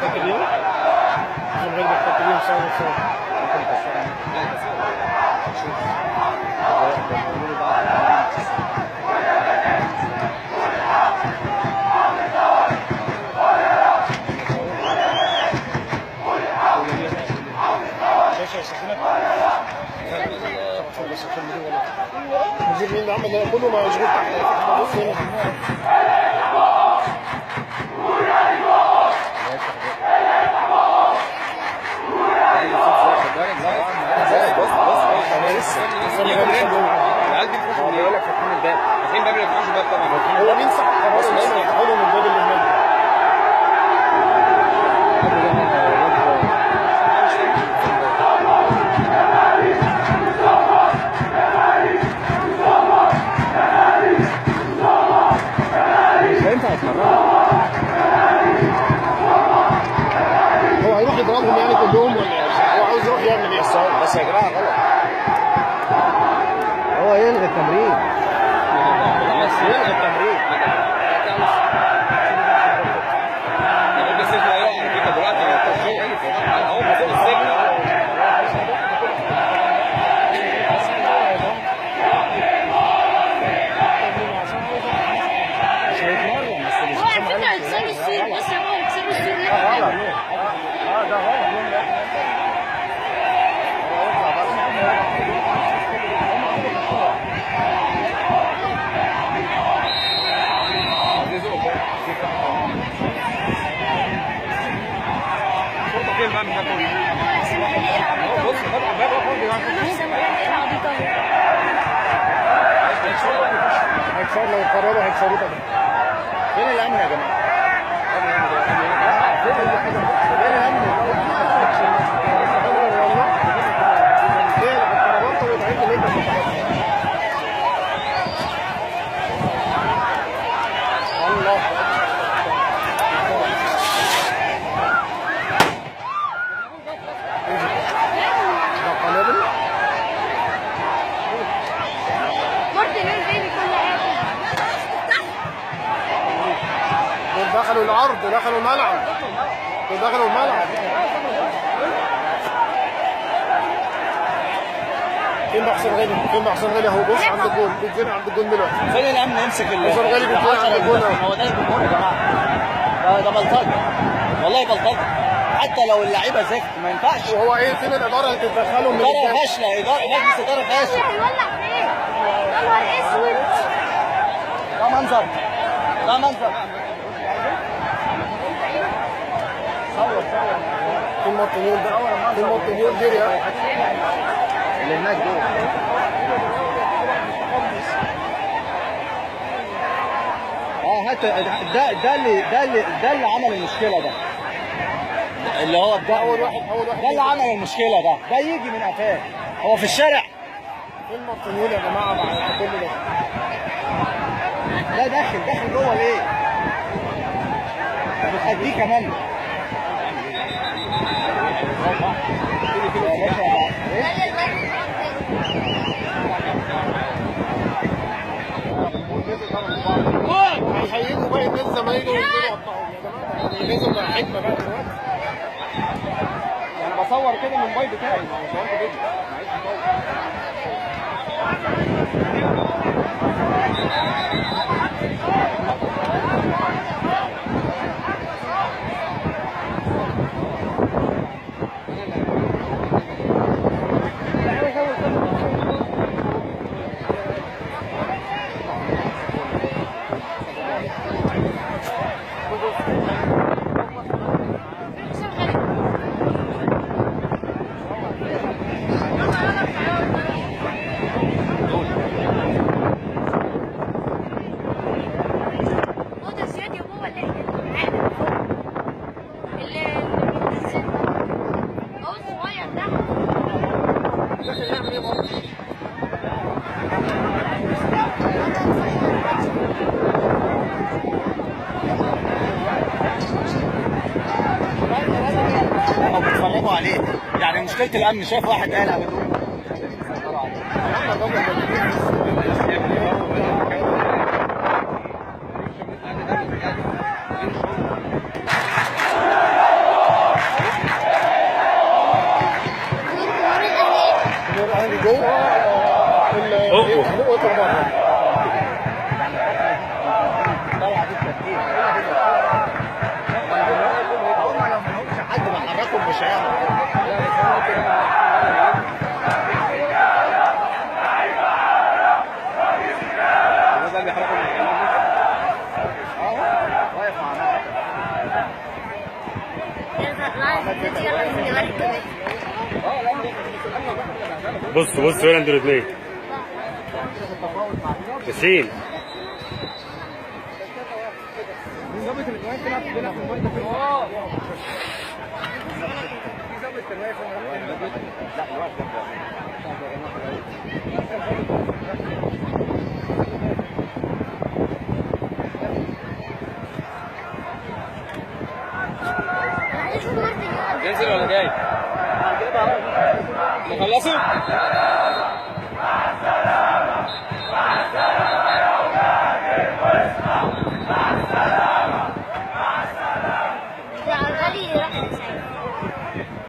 بيحتك بيهم، حسام غالي بيحتك بيهم صور صور. مدير مين عمل ده كله مشغول تحت. بص هنا بيقول لك فاتحين الباب، فاتحين باب اللي ما يفتحوش الباب طبعا. هو مين صاحب قرار ان هم يفتحوا لهم الباب اللي هناك ده؟ مش هينفع يتمرنوا. هو هيروح يضربهم يعني كلهم ولا هو عاوز يروح يعمل ايه؟ بس يا جماعة غلط. هو يلغي التمرين. بس يلغي التمرين. مش هيتمرن بس. هو على فكرة هيكسروا السور. بص يا بابا هيكسروا السور. اه ده غلط. هيكسر لو قرروا هيكسروا طبعا. فين الامن يا جماعة؟ فين الامن؟ الله ده قنابل. دول دخلوا الارض، دخلوا الملعب، دول دخلوا الملعب. فين بقى حسام غالي؟ فين بقى حسام غالي؟ اهو بص عند الجول، بيتزنق عند الجول دلوقتي. فين الامن يمسك حسام غالي بيتزنق عند الجول اهو. هو ده الجمهور يا جماعة، ده بلطجه والله، بلطجه. حتى لو اللعيبة زفت ما ينفعش. وهو ايه فين الادارة اللي تتدخلوا من ادارة فاشلة؟ ادارة مجلس ادارة فاشل. هيولع فين؟ يا نهار اسود. ده منظر، ده منظر. صور صور. فين مارتينيول ده؟ فين مارتينيول جري اهو اللي هناك دول. هات ده اللي ده اللي عمل المشكلة ده، اللي هو ده اول واحد، اول واحد ده اللي عمل المشكلة ده، ده يجي من قفاه. هو في الشارع. فين مارتينيول يا جماعة مع كل ده؟ ده داخل داخل جوه ليه؟ بتأديه كمان. هيهيجوا باقي الناس زمايله وينزلوا يقطعوهم يا جماعة. يعني لازم بقى حكمه بقى دلوقتي. انا بصور كده من الموبايل بتاعي، ما صورت فيديو، معيش مصور. بيتفرجوا عليه. يعني مشكلة الأمن شايف واحد قال على طول. مش هيعمل. بص بص هنا انتوا الاثنين ياسين. ننزل ولا جاي؟ نخلصه؟